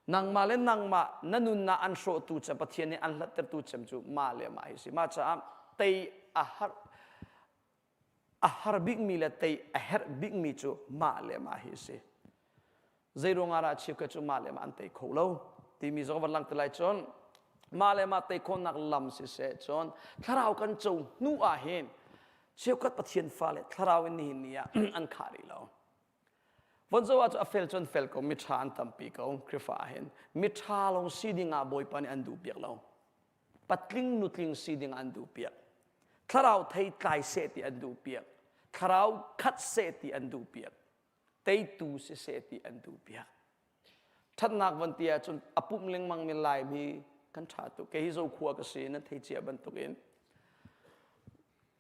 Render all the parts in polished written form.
Nangmah le nangmah na nunnak an hrawhtu cem Pathian nih an hlattertu cem cu mah le mah hi si. Mah caah tei a har a har bikmi le tei a herh bikmi cu mah le mah hi si. Zei ruangah dah cheukhat cu mah le mah an tei kho lo timi zong van langhter lai cun mah le mah tei khawhnak lam siseh cun thlarau kan co hnu ah hin cheukhat Pathian fale thlarau in nihin ni ah an khah rih lo. Von zoh ah cu a fel cun fel ko miṭha an tampi ko Khrihfa ah hin miṭha lawng si ding ah Bawipa nih an duh piak lo. Patling nutling si ding ah an duh piak. Thlarau thei tlai seh ti an duh piak. Thlarau khat seh ti an duh piak. Teitu si seh ti an duh piak. Ṭhatnak van ti ahcun a pumh lengmang mi Laimi kan ṭha tuk. Kei hi Zokhua ka si nan thei cia bantukin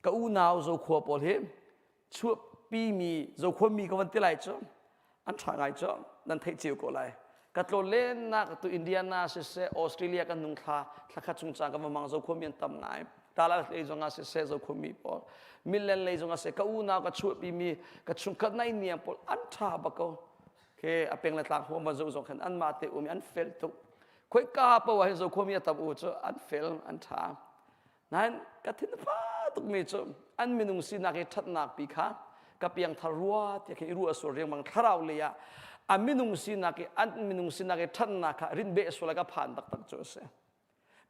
ka unau Zokhua pawl hi chuahpimi Zokhua mi ka van ti lai cu an ṭha ngai cu nan theih cio ko lai. Ka tlawn lennak tu Indiana siseh Australia kan nung thla thlakhat chung caan ka va mang Zokhua mi an tam ngai. Tala lei zongah siseh Zokhua mi pawl Midland lei zongah siseh ka unau ka chuahpimi ka chungkhat naihniang pawl an ṭha bak ko. Ke a peng le tlang huam van zoh zong khan anmah te um i an fel tuk. Khoika paoh ah hin Zokhua mi a tam u cu an fel an ṭha. Nain ka thin a fa tukmi cu an minung sinak i ṭhatnak pi kha ka piangthar rua tiah khin i ruah sual riangmang thlarau lei ah a minung sinak i an minung sinak i ṭhatnak kha rinbeh sual ka phan taktak cu a si.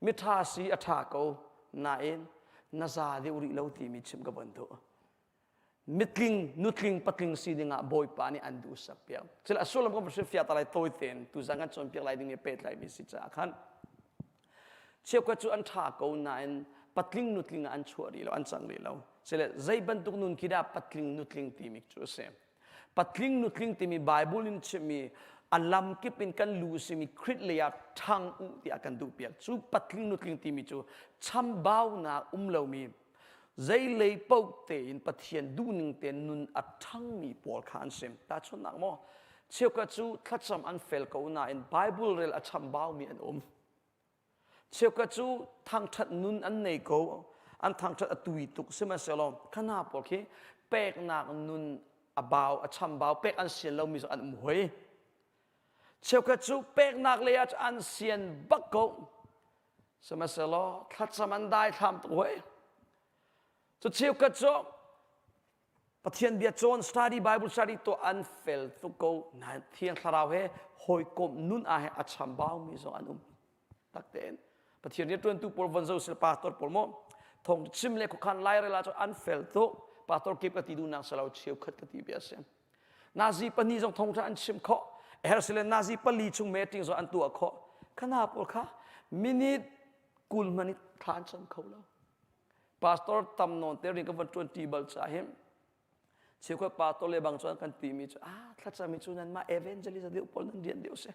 Miṭha si a ṭha ko nain na za deuh rih lo timi chim ka van duh. Mitling, nutling, patling si dingah Bawipa nih an duhsak piak. Cil a sullam kan hrilhfiah ta lai tawi tein tuzan kan cawnpiak lai ding i pehtlaimi si caah khan cheukhat cu an ṭha ko nain patling nutling ah an chuah rih lo, an cang rih lo. Sile zei bantuk nun khi dah patling nutling timi cu a si. Patling nutling timi Bible in chimmi a lam kip in kan lu simi Khrih lei ah ṭhang u tiah kan duh piak. Cu patling nutling timi cu chambaunak um lomi zeilei paoh tein Pathian duhning tein nun a ṭhangmi pawl kha an si. Tahchunhnak maw, cheukhat cu thlacam an fel ko nain Bible rel a chambaumi an um. Cheukhat cu thangṭhat nun an nei ko, an thangṭhat a tui tuk sihmanhsehlaw khana pawl khi peknak nun a bau, a chambau, pek an sian lomi zong an um hoi. Cheukhat cu peknak lei ah an sian bak ko, Sihmanhsehlaw thlacam an daithlam tuk hoi. Cu cheukhat cu Pathian bia cawn study Bible study tuah an fel tuk ko nain Thiang Thlarau he hawikomh nun ah he a chambaumi zong an um tak tein Pathian rianṭuantu pawl von zo sila pastor pawl maw thawng chim le khuakhan lairel ah cun an fel tuk pastor kip ka ti duhnak si lo cheukhat ka ti bia si Nazi pahnih zong thawngṭha an chim khawh. Hersile Nazi pali chung meeting zong an tuah khawh. Khana pawl kha minute 20 hmanh in thla an cam kho lo. Pastor tam nawn te ring ka van ṭuan ṭi bal ca hin cheukhat pastor le bang chuan kan timi cu ah thlacam cu nan mah evangelist deuh pawl nan rian deuh si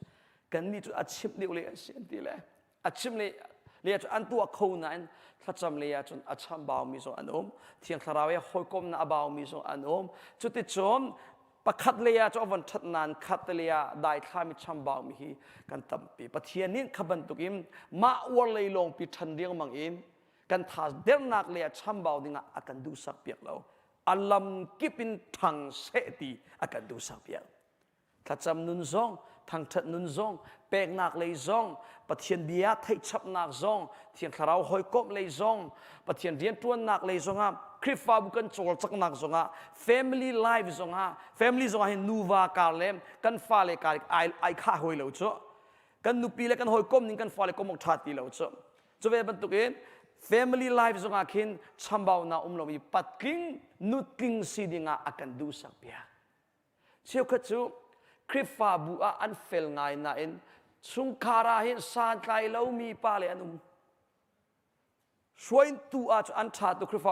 kan nih cu a chimh deuh le an si an ti le a chim le le cu an tuah kho nain thlacam le ahcun a chambaumi zong an um thiang thlarau he hawikomnak a baumi zong an um cuticun pakhat lei ah cu a von ṭhat nain khat lei ah daithlami chambaumi hi kan tampi pathian nih kha bantukin mah uar lei lawngpi ṭhan riangmang in kan tha dernak lei ah chambau dingah a kan duhsak piak lo a lam kip in ṭhang seh ti a kan duhsak piak Thlacam nun zong, thangṭhat nun zong, peknak lei zong, Pathian bia theihchapnak zong, Thiang Thlarau hawikomh lei zong, Pathian rianṭuannak lei zongah, Khrihfabu kan cawlcanghnak zongah, family life zongah, family zongah hin nuva kar le kan fale kar ai ai khah hawi lo cu. Kan nupi le kan hawikom ning kan fale kom awk ṭha ti lo cu. Cu ve bantukin family life zongah khin chambaunak um lomi patling nutling si dingah a kan duhsak piak. Cheukhat cu Khrihfabu ah an fel ngai nain chungkhar ah hin santlai lomi pale an um. Hruaitu ah cu an ṭha tuk Khrihfa.